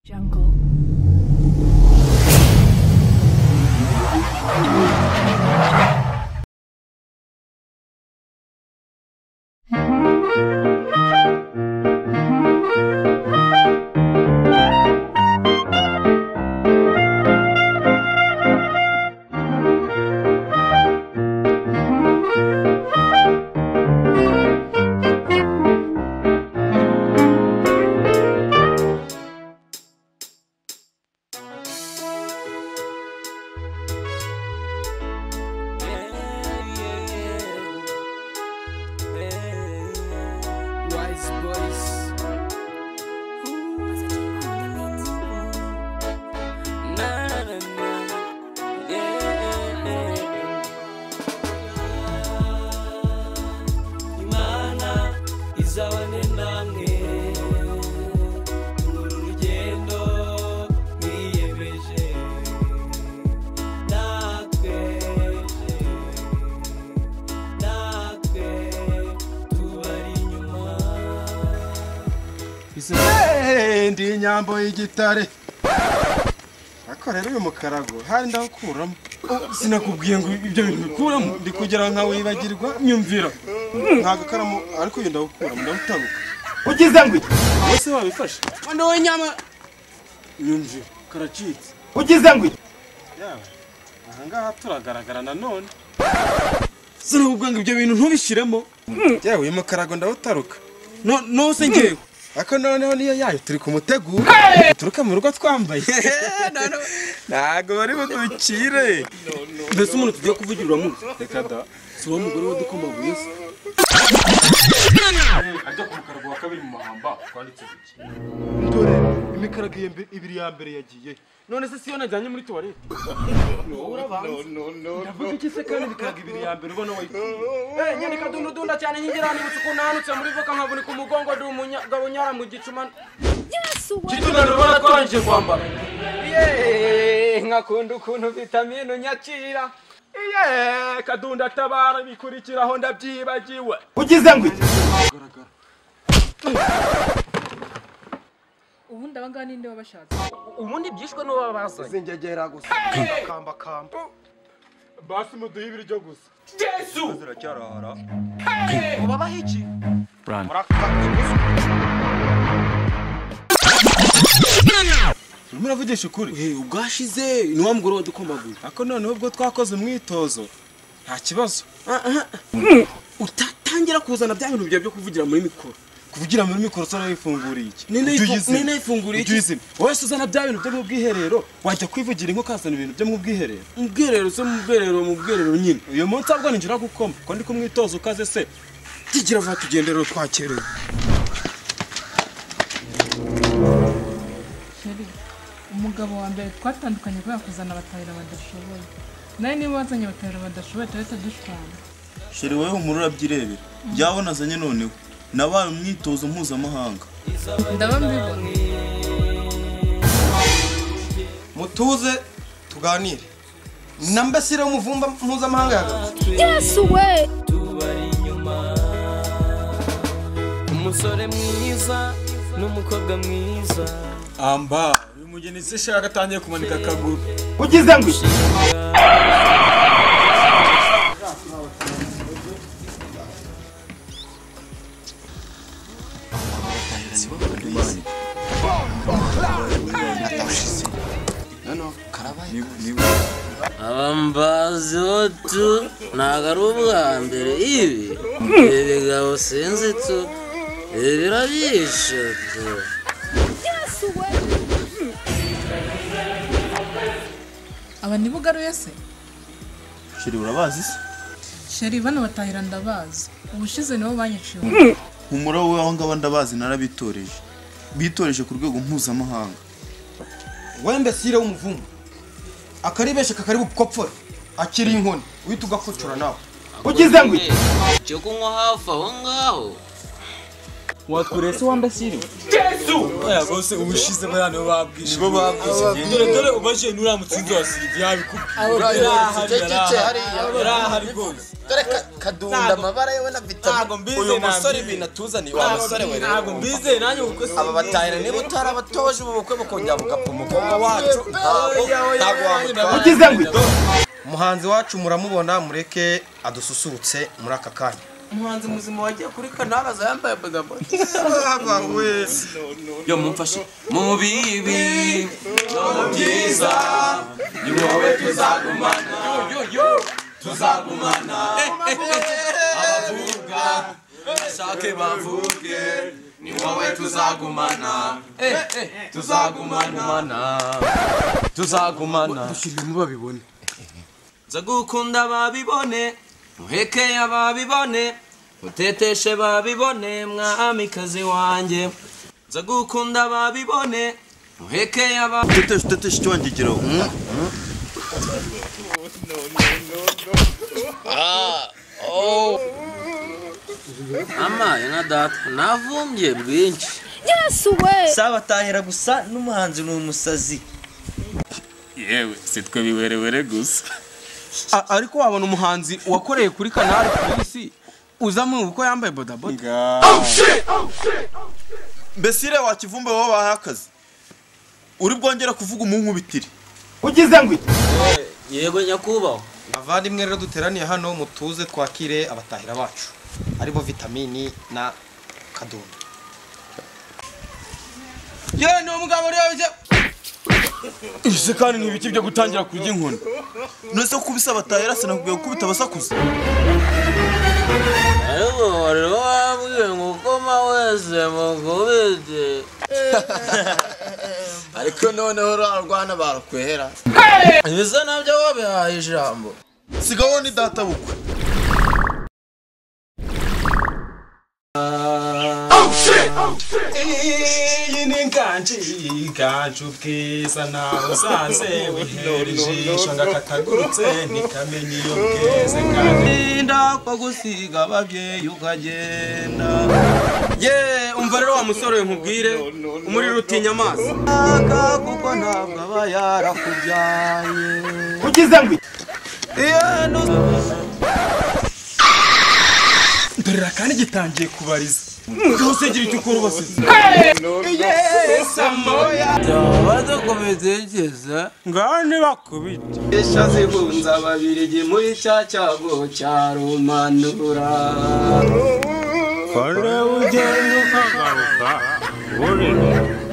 Jungle. Ndi inyambo y'igitare. Ariko rero uyu mukarago hari ndawukuramo. Sinakubwiye ngo ibyo bintu bikuramo, ndi kugira nka wibagirwa nyumvira. Nta gakaramu ariko uyu ndawukuramo ndawutabuka. Ugize ngo iki? Ese wabifashe? Wanda we nyama nyumvira karacitse. Ugize ngo iki? Yawe aha ngaha turagaragara nanone. Sinakubwiye ngo ibyo bintu ntubishiremo. Yewe uyu mukarago ndawutaruka. No no se ngewe. Ako noneho niyo yayo turi kumutegura turuka mu rugo twambaye. Ntago bari budukire. Mbese umuntu tugiye kuvugira uramuzi? Reka da. Si wa mugore wadukomaguye se? Ajya ku mukarago wa kabiri mu mahamba twanditse iki? Ndore imikarago ibiri ya mbere yagiye. None se siyo najyanye muri toilette? No no no. Ndavuga iki se kandi imikarago ibiri ya mbere ubona wayikuye? Nyandika dundunda cyane nkingira nibutse ukuntu nahanutse muri voka nkavunika umugongo ndi umunyagabo nyara mu gicuma. Yesu we. Kituna rubona twarangije kwambara. Yeee nkakunda ukuntu vitamine unyakira. Yeee kadunda tabara bikurikiraho ndabyibagiwe. Ugize ngo iki? Ubundi abangaba ninde wabashatse? Ubundi byishwe n'uwo babazanye. Zingegera gusa. Kamba kamba. Basi muduhe ibiryo gusa. Yesu! Ziracyarara. Ubabaho iki? Urimo uravugisha ukuri? Ubwashize ni wa mugore wadukomaguye. Ako noneho ubwo twakoze umwitozo nta kibazo. Utatangira kuzana bya bintu byawe byo kuvugira muri mikoro. Kuvugira muri mikoro se nayifunguriye iki? Nene ifunguriye iki? Wowe suzana bya bintu byo mu bwiherero wajya kwivugira inko kazana ibintu byo mu bwiherero. Mu bwiherero se mu bwiherero mu bwiherero nyine. Uyu munsi ahubwo ninjira gukoma ko ndi kumwitozo ukaze se. Kigira vuba tugende rero twakerewe. Sheri, umugabo wa mbere twatandukanye kubera kuzana abatahira badashoboye. Nawe niba wazanye abatahira badashoboye turahita dushwana. Sheri wowe humura urabyirebera. Byabona azanye noneho. Nabaye umwitozo mpuzamahanga. Ndaba mbibona. Mutuze tuganire. Nambasire umuvumba mpuzamahanga yagarutse. Yesu we. Umusore mwiza n'umukobwa mwiza. Amba uyu mugeni se shaka atangiye kumanika akaguru. Ugize ngo iki? Abambazi tu ntabwo ari ubwa mbere ibi bigabo sinzi tu ibi birabishe tu. Aba nibo ugaruye se? Sheri urabazi se? Sheri bano batahira ndabazi. Ubushize nibo banyiciye. Humura wowe aho ngaba ndabazi narabitoreje. Bitoreje ku rwego mpuzamahanga. Wembe sire w'umuvumo. Akaribesha kakari bukopfora. Akiri inkoni uhita ugakocora nawe. Ugize ngo iki? Cyo kunywa hafi aho ngaho. Watwurese wambasiri. Yesu! Oya bose ubushize bana nibo babwishe. Nibo babwishe. Dore dore ubaje nuramutsinze wasindi yabikubwiye. Yarahari rwose. Dore kadunda amabara yewe na vitamine. Uyu musore ibintu atuzaniye wa musore we rero. Ntabwo mbize nanjye kuko aba batahira niba utarabatoje ubu bukwe bukongera bugapfa umukobwa wacu ntabwo wamutwara. Ugize ngo umuhanzi wacu muramubona mureke adususurutse muri aka kanya. Umuhanzi muzima wagiye kuri kanara aza yambaye bodaboda. Yo mumfashe mu bibi no mu byiza ni wowe tuzagumana tuzagumana abavuga bashake bavuge ni wowe tuzagumana tuzagumana tuzagumana dushirimo babibone nzagukunda babibone muheke ababibone uteteshe babibone mwamikazi wanjye nzagukunda babibone muheke aba Teteshe teteshe icyo wangigiraho. Ama na data navumbye bwinshi. Yesu we. Sabatahira gusa n'umuhanzi ni umusazi. Yewe sitwe biwerewere gusa. Ariko wabona umuhanzi wakoreye kuri kanari polisi uza mu uko yambaye bodaboda. Mbese wakivumbe wowe bahaye akazi uri bwongera kuvuga umunkubitire. Ugize ngo yego nyakubahwa. Abavandimwe rero duteraniye hano mutuze twakire abatahira bacu aribo vitamini na kadunda. Yewe ni umugabo uri Ese kandi ni ibiki byo gutangira kurya inkoni? Nose kubisa abatahira sinakubwiye gukubita abasakuza. Ariko wari wabwiye ngo koma wese mukubite. Ariko noneho rwarwana barakwehera. Ibisa nabyo wabihaye ijambo. Sigaho ni data bukwe. Iyi ni inganji iganje ubwiza nawe usanze wihera ijisho ngakatagurutse ntikamenya iyo bweze kandi ndakwa gusiga ababyeyi ukagenda. Ye umva rero wa musore nkubwire umuriro utinya amazi kuko ntabwo aba yarakubyaye. Ugize ngo Ndorera kandi gitangiye kubariza. Ngaho gira icyo ukora ubasize. Badukubitse ngaho ntibakubite. Esha zibunza ababirigi muri cya cyago cya Rumanura. Kore ugenda ukagaruka urira.